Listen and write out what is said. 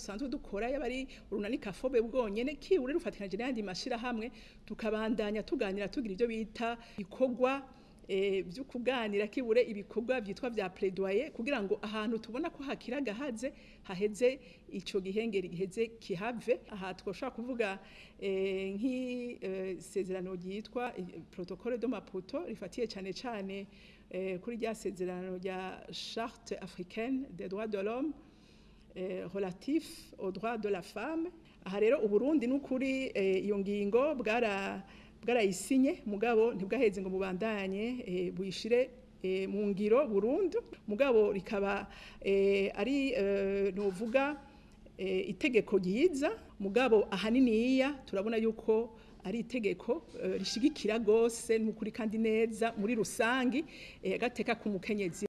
dusanzwe dukora, yaba ari urunani Kafobe bwonyene kibure rufatikanije n'ayandi mashirahamwe, tukabandanya tuganira, tugira ibyo bita ikorwa byo kuganira, kibure ibikorwa byitwa vya plaidoyer, kugira ngo ahantu tubona ko hakira gahaze haheze ico gihengeri giheze kihave. Aha twoshobora kuvuga nk'isezerano ryitwa protocole de Maputo, rifatiye cyane cyane kuri rya sezerano rya Charte africaine des droits de l'homme relatif aux droits de la femme. Aha rero Uburundi n'ukuri iyo ngingo bwarayisinye, mugabo ntibwaheze ngo mubandanye buyishire mu ngiro burundu, mugabo rikaba ari novuga itegeko ryiza, mugabo ahaniniya turabona yuko ari itegeko rishigikira gose n'ukuri kandi neza muri rusangi agateka k'umukenyezi.